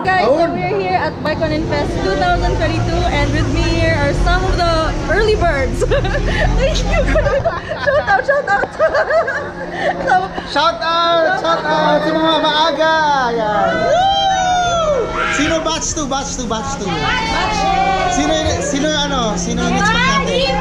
Guys, so we're here at Biconin Fest 2022, and with me here are some of the early birds. Thank you. Shout out, shout out. So, Shout out! Shout out sa mga maaga! Ayan. Sino batch 2? Batch 2, batch 2. Sino sino ano? Sino yung expect natin?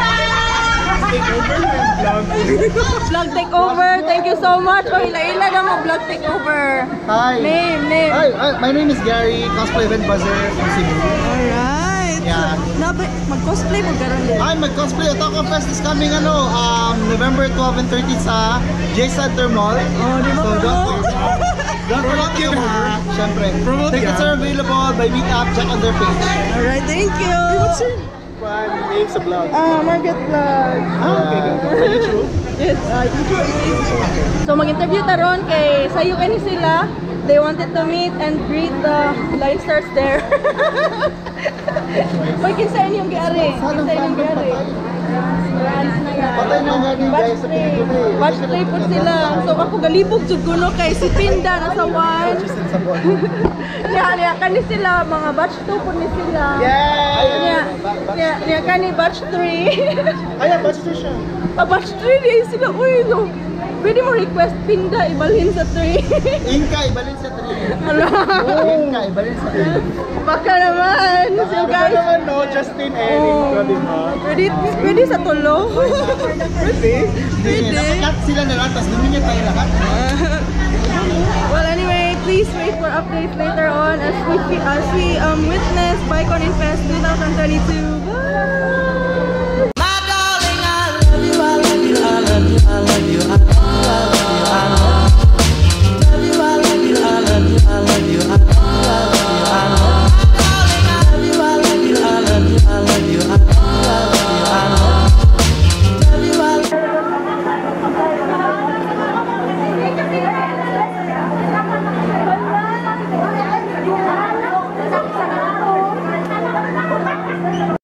Vlog takeover. Thank you so much. Oh, ila-ila na mo vlog takeover. Hi. Name, name. Hi, hi, my name is Gary, cosplay event buzzer from Cebu. Alright. Yeah. So, mag-cosplay mo karon din. Hi, mag-cosplay Otaku Fest is coming ano, November 12 and 13 sa J Center Mall. Oh, di ba So promote? don't forget to come over. Siyempre. Promote Tickets yan. are available by Meetup. Check on their page. Alright, thank you. What's your name sa vlog? Ah, Margaret Vlog. Ah, okay. Go. Sa YouTube? Yes, YouTube. So mag-interview taron kay sayo kani sila. They wanted to meet and greet the line stars there. Hoy, kinsa inyong giari? Kinsa inyong giari? Brands na yan. Patay na nga din, Batch guys, sa 3. pelikula eh. Batch 3 po sila. So ako galibog jud kuno kay si Pinda nasa 1. Justin sa buwan. Niya, niya kani sila mga batch 2 po ni sila. Yeah! Niya, niya, niya kani batch 3. Ay, batch 2 siya. Ah, batch 3 di sila. Uy, no. Pwede mo request Pinda ibalhin sa 3. Inka, ibalin sa 3. Ala. Inka, ibalin sa 3. Baka naman. So Baka guys, naman, no? Justin and Oh. Inka, di ba? Pwede, pwede sa tulo. Pwede. Hindi, dapat sila na lang, tapos duminya tayo lahat. Well, anyway, please wait for updates later on as we witness Biconin Fest 2022. Bye! My darling, I love you, I love you, I love you, I love you, I love you, I love you, I love you, I love you, I love you, I love you, I love you, I love you, I love you, I love you, I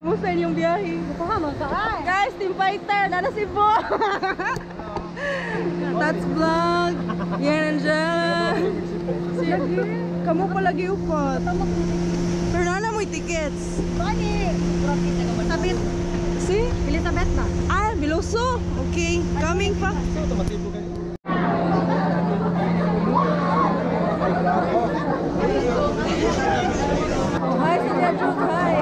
Kumusta inyong biyahe? Guys, Team Fighter, nana si Bo! That's vlog! Yan, Angela! Sige, kamu pala upat. Pero nana mo'y tickets. Sabit, See? Elizabeth na. Ah, Biloso! Okay, coming pa. Oh, hi, Sir Jude, hi!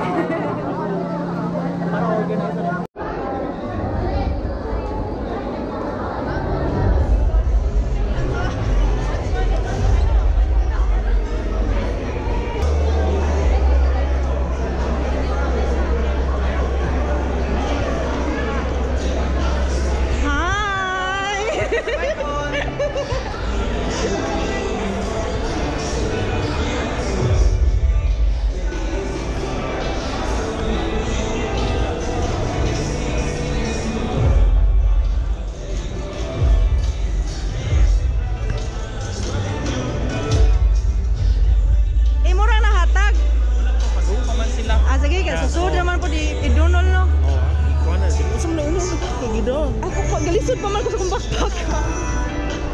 Hi! Eh, mura na hatag. Padupa man sila. Ah, sige, kay susud naman po di idunol, no? Oo, ikuha na. Sino sa mga una sa gido? Ako pa, galisod pa man ko sa kong backpack.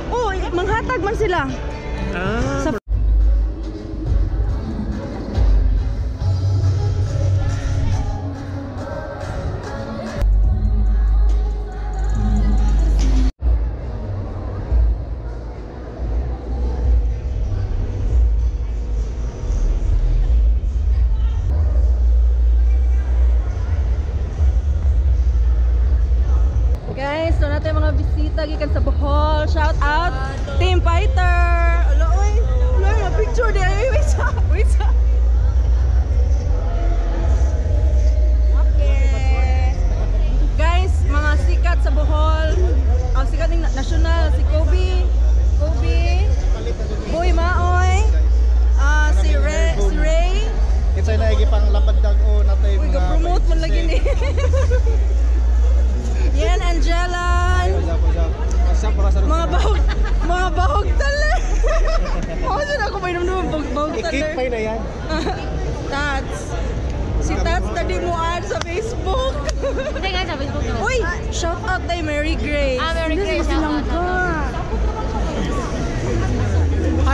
Oh, manghatag man sila. Ah, Sa Guys, so natin mga bisita gikan sa Bohol. Shout out Team Fighter. Ala oy, ala na picture di ay wait sa. Wait sa. Okay. Guys, mga sikat sa Bohol. Ang sikat ning national si Kobe. Kobe. Boy Maoy. Ah, si Ray, si Ray. Kinsay na pang lapad dag o natay Uy, ga-promote man lagi ni. Yan, Angelan. Mga bahog taler. Ako dyan ako pa inom naman bahog I-cake taler. pie na yan. Tats. Si Tats tadi mo add sa Facebook. Hindi nga sa Facebook naman. Uy, shout out kay Mary Grace. Ah, Mary Grace, Hindi, shout out, ka. Hi